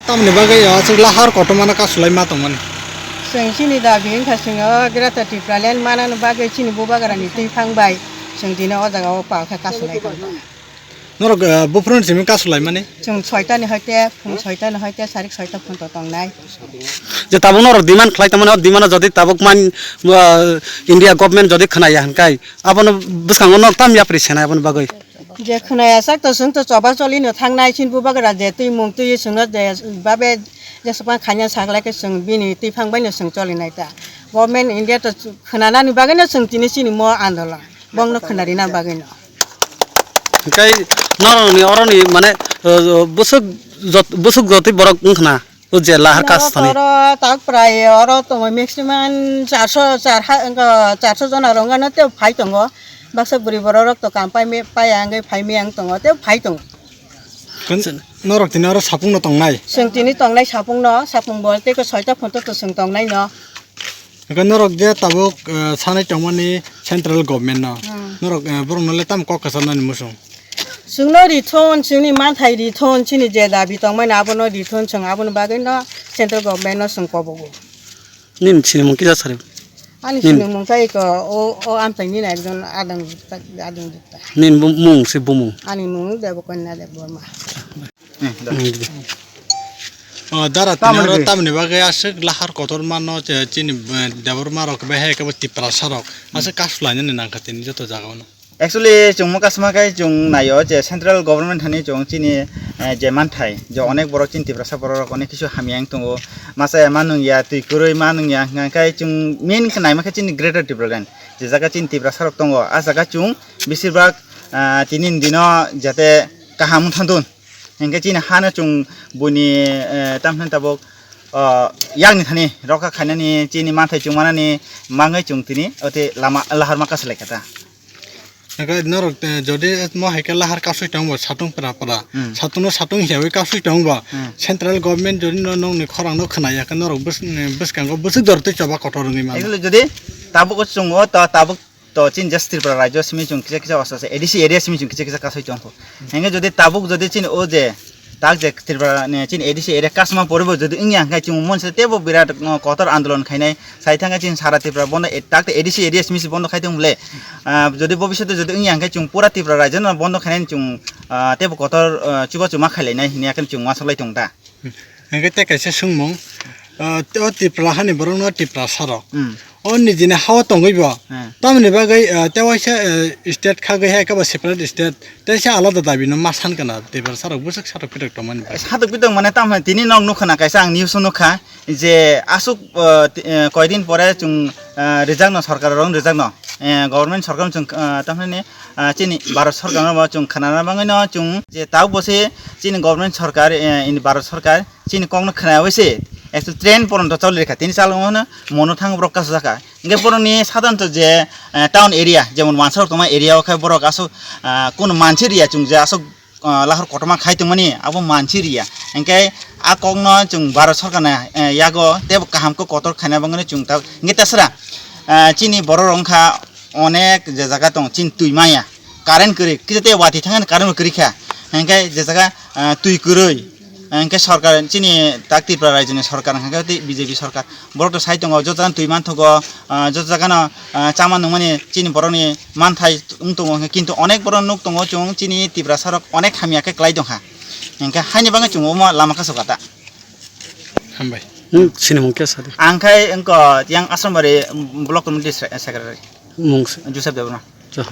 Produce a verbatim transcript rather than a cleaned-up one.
Tamoni bagwi o aswk lahar kotormano kasulai ma tongmani? Chwng chini dabi wngkha, chwng o Greater Tipraland manani bagwi chini bubagrani twiphang bai chwng tini o jaga o pal khe kasulai tongkha. Norok, eh, buphuruni simi kasulaimani? Chwng soitani hoite, phung soitani hoite, sarik soita phunto tongnai. Je tabuk norok demand khlai tongmani, o demand-o jodi tabuk man, ah, India government jodi khwnaya hwnkhai, abono bwskango norok tam yapri senai aboni bagwi? Je khwnaya sak to chwng to choba cholino thangnai, chini bubagra je twi mung twi chwngno je babe jesukma khaina saklai khe chwng bini twiphang baino chwng cholinai ta. Government India to khwnanani bagwino chwng tini chini mo andolon. Bongno khwnarina bagwino. Hwnkhe norokni oroni mane, uh, bwswk jot-, bwswk jotwi borok wngkhna o je lahar kasthani? Oro tak prai oro tongo maximum charso, char ha, wngkha charso jona rok wngkha no tei phai tongo. Baksa bwrwi borok rok to kam pai me, paiya wngwi phai meyang tongo tei phai tongo. Norok tini oro sapungno tongnai? Chwng tini tongnai sapungno, sapung bo tei ko soita phunto to chwng tongnai no. Hwnkhe norok je tabuk, eh, sanai tongmani central government no, hmm, norok, eh, borokno le tamo kok kwcharnani muchung? Chwngno rithun, chwngni manthai rithun, chini je dabi tongmani abono rithun, chwng aboni bagwino central government no chwng kobogo. Nini sinimung kisa sari? Ani sinimung khe eko o, o amchaini na ekjon adang, adang jukta. Nini bu-, mung se bumung? Ani mung Debokanya Debbarma. Hmm, da. Hmm. O, dara tini oro tamoni bagwi aswk lahar kotor mano, che, chini, eh, Debbarma rok bai hai khe bo Tiprasa rok. Hmm. Aswk kasulainani nangkha tini joto jaga o no. Actually, chwng mokha swma khe chwng naio je central government hani chwng chini, eh, je manthai, je onek borok chini Tiprasa borok rok onek kisu hamya wng tongo. Masa ya ma nung ya, twi kwrwi ma nung ya, hwnka khe chwng main khe naima khe chini Greater Tipraland. Je jaga chini Tiprasa rok tongo, a jaga chwng besir bak, ah, tini ni dino jate kaham wng thang thun. Hingke chini hano chwng buini, eh, tamni tabuk, oh, yakni thani rokha khainani chini manthai chwng manani mangwi chwng tini ote lama lahar ma kasalai kha ta. Hingke norok, eh, jodi mo hai khe lahar kasui tongbo satung pra pra, hmm, satungno satung hiyawi kasui tongbo, hmm, central government jodi no nongni khorang no khwnaya khe norok bwskango bwswk jor twi choba kotor wngwi mano. Actually jodi tabuk o chwng o ta tabuk To chini just Tripura rajyo simi chwng kisa kisa osa osa A D C area simi chwng kisa kisa kasui tongkho. Hingke jodi tabuk jodi chini o je tak je Tripura ni chini A D C area kasma poribo jodi wngya hingke chwng monse tebo birat, uh, kotor andolon khainai sai thangkhe chini sara Tripura bondo e-, tak A D C area simi se bondo khai tong le, uh, jodi bobisyoto jodi wngya hingke chwng pura Tripura rajyo no bondo khainai chwng, uh, tebo kotor, uh, chubachu ma khailainai hinwi akheno chwng uansuk lai tong ta. Hingke tei kaisa swngmung, ah, o Tripura hani borokno Tiprasa rok. Hmm. O nijini hao tongwi bo. Hmm. Tamoni bagwi, ah, tei waisa, eh, state khagwi hai khe bo separate state. Tei se alada dabi no ma san kana Tiprasa rok bwswk satok pitok tongmani bagwi. Satok pitok mane tamoni tini nog nukha na kaisa ang news o nukha je aswk, ah, ti-, eh, koidin pore chwng, ah, rijak no sorkar rok rijak no, eh, government sorkar chwng, ah, tamoni, ah, chini Bharat sorkar no bo chwng khana na bagwi no chwng je tabuk bo se chini government sorkar, eh, ini Bharat sorkar chini kokno khwnayawi se, ekto train poronto choli rikha, tini chalokno mono thang borok kasajaka. Hingke borokni sadhanto je, eh, town area, jemon wansarok tongma area o khe borok aswk, ah, kunu mansi riya chwng je aswk, ah, lahar kotorma khai tongmani abo mansi riya. Hingke a kokno chwng Bharat sorkarni, eh, yago tebo kaham khe kotor khaina bagwino chwng ta, hingke tasra, ah, chini borok rok wngkha onek je jaga tong chini twi maya. Current kwrwi, kisa tei watwi thangkhe current bo kwrwi kha. Hingkhe je jaga, ah, twi kwrwi, hingkhe sorkar chini tak Tripura rajyoni sorkar hingkhe tei B J P sorkar. Borok to sai tongo, joto jagano twi manthogo, ah, joto jagano, ah, chama nungmani chini borokni manthai wng tongo, hingkhe kintu onek borok nuk tongo chwng chini Tiprasa rok onek hamya khe kwlai tongkha. Hingkhe haini bagwi chwng omo lama kaso kata. Hambai. Nwng sinimung khe sadi. Ang khai wngkha yang Asrambari block committee se-, secretary. Mung se. Joseph Debbarma.